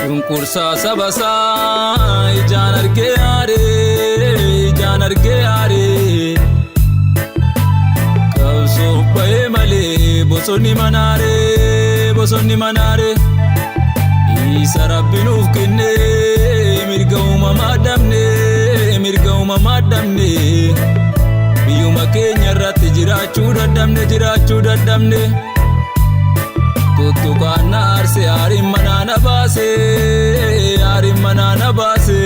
Cunqursaa saba isaa ijaan argee aaree, ijaan argee aaree. Qabsoof ba'ee malee bosonni manaaree, bosonni manaaree. Isa Rabbi nuuf kennee mirga uumamaa dhabnee, mirga uumamaa dhabnee. Biyyuma keenya irratti jiraachuu dadhabne, jiraachuu dadhabne. Tuttuqaan na aarse, aariin manaa na baase, aariin manaa na baase.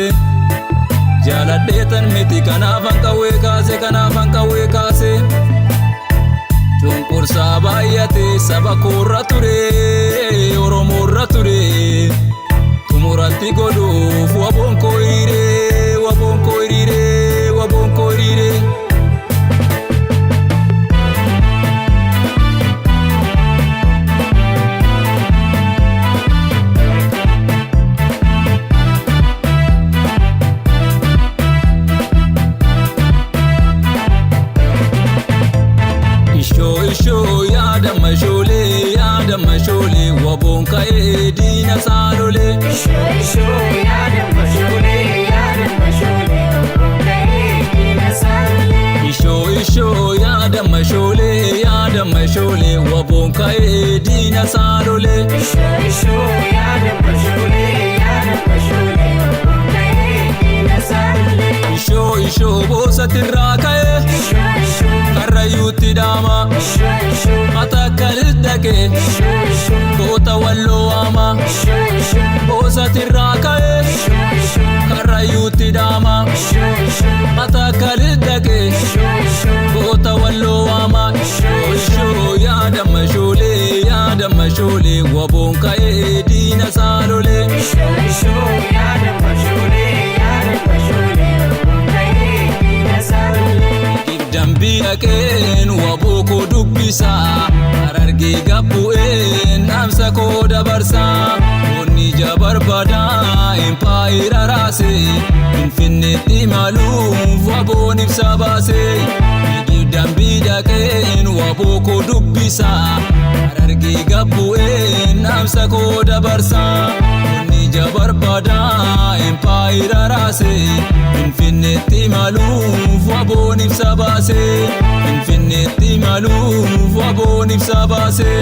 Jaaladhee tan miti, kanaafan qawwee kaase, kanaafan qawwee kaase. Cunqursaa baay'ate saba koorra ture, Oromoorra ture. Xumuratti godhuuf waboon koo hiriiree, waboon koo hiriiree, waboon koo hiriiree. Ishoo ishoo yaada mashoolee, yaada mashoolee, waboon ka'ee diina saalolee. Ishoo ishoo yaada mashoolee, yaada mashoolee, waboon ka'ee diina saalolee. Ishoo ishoo yaada mashoolee, yaada mashoolee, waboon ka'ee diina saalolee. Ishoo ishoo yaada mashoolee, yaada mashoolee, waboon ka'ee diina saalolee. Ishoo ishoo boosatirraa ka'ee Ishoo ishoo, Karrayyuutti dhaama, ishoo ishoo, Matakkalis dhaqee ishoo ishoo, goota Walloo waama. Ishoo ishoo, Boosatirraa ka'ee ishoo ishoo, Karrayyuutti dhaama, ishoo ishoo, Matakkalis dhaqee ishoo ishoo, goota Walloo waama. Ishoo ishoo yaada mashoolee, yaada mashoolee, waboon ka'ee diina saalolee. Ishoo ishoo yaada mashoolee, yaada mashoolee, waboon ka'ee diina saalolee. Dambii dhaqeen waboo koo dubbisaa, Harargee gabbu'een dhaamsa koo dabarsaa. Onni ija barbaadaa empaayera raase, Finfinneetti maluuf waboon ibsa baase. Dambii dhaqeen waboo koo dubbisaa, Harargee gabbu'een dhaamsa koo dabarsaa. Onni ija barbaadaa empaayera raase, Finfinneetti maluuf waboon ibsa baase. Finfinneetti maluuf waboon ibsa baase.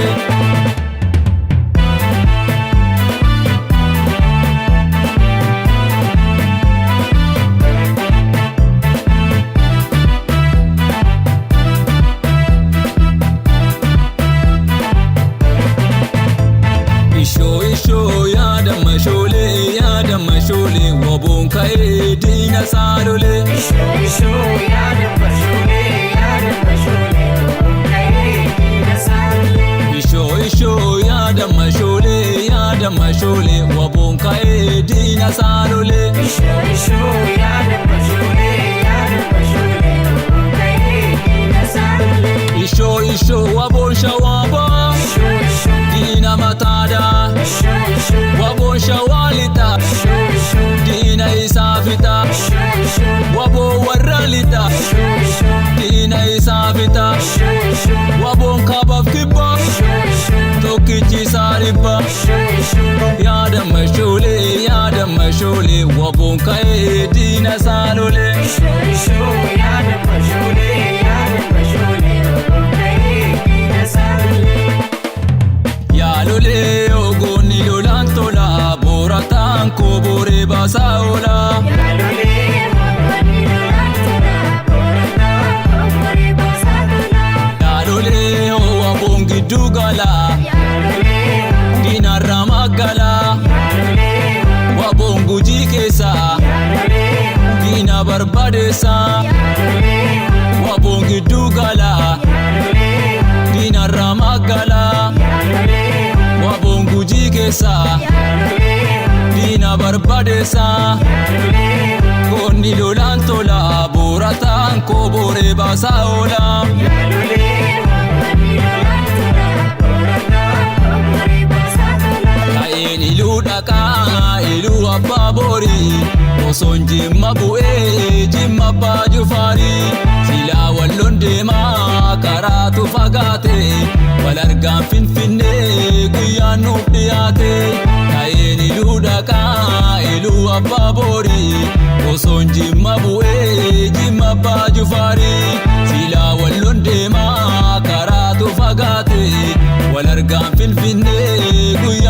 Ishoo ishoo yaada mashoolee, yaada mashoolee, waboon ka'ee diina saalolee. Ishoo ishoo yaada mashoolee, yaada mashoolee, waboon ka'ee diina saalolee. Ishoo ishoo yaada mashoolee, yaada mashoolee, waboon ka'ee diina saalolee. Ishoo ishoo yaada mashoolee, yaada mashoolee, waboon ka'ee diina saalolee. Ishoo ishoo waboon Shawaa ba'a, Ishoo ishoo, diina mataadhaa. Ishoo ishoo, Waboon Shawaa lixaa, ishoo ishoo, diina isaa fixaa. Ishoo ishoo, Waboon warra lixaa, ishoo ishoo, diina isaa fixaa. Ishoo ishoo, Waboon kaabaaf kibbaa, ishoo ishoo, tokkichi isaa dhibbaa. Ishoo ishoo, Yaada mashoolee, yaada mashoolee, waboon ka'ee diina saalolee. Ishoo ishoo yaada mashoolee, yaada mashoolee, waboon ka'ee diina saalolee. Yaalolee ogoonni lolaan tola, boorataan koo booree baasaa oola. Yaalolee mormanii lolaan tola, boorataan obboree baasaa tola. Yaalolee waboon gidduu gala, Yaalolee, diinarraa magala. Yaalolee, Waboon Gujii keessa, yaalolee, diina barbadeessa. Yaalolee, Waboon gidduu gala, yaalolee, diinarraa magala. Yaalolee, Waboon Gujii keessa, yaalolee, diina barbadeessa. Yaalolee, Goonni lolaan tola, boorataan koo booree baasaa oola. Yaalolee mormanii lolaan tola, boorataan obboree baasaa tola. Ka'een Iluu dhaqaa, Iluu Abbaa Boorii, osoon Jimma bu'ee Jimma Abbaa Jufaarii. Silaa Walloon deemaa karaatu fagaate, wal argaan Finfinnee guyyaan nuuf dhiyaate. Ka'een Iluu dhaqaa. Abbaa Boorii, osoon Jimma bu'ee Jimma Abbaa Jufaarii, silaa Walloon deemaa karaatu fagaate, wal argaan Finfinnee guyyaa.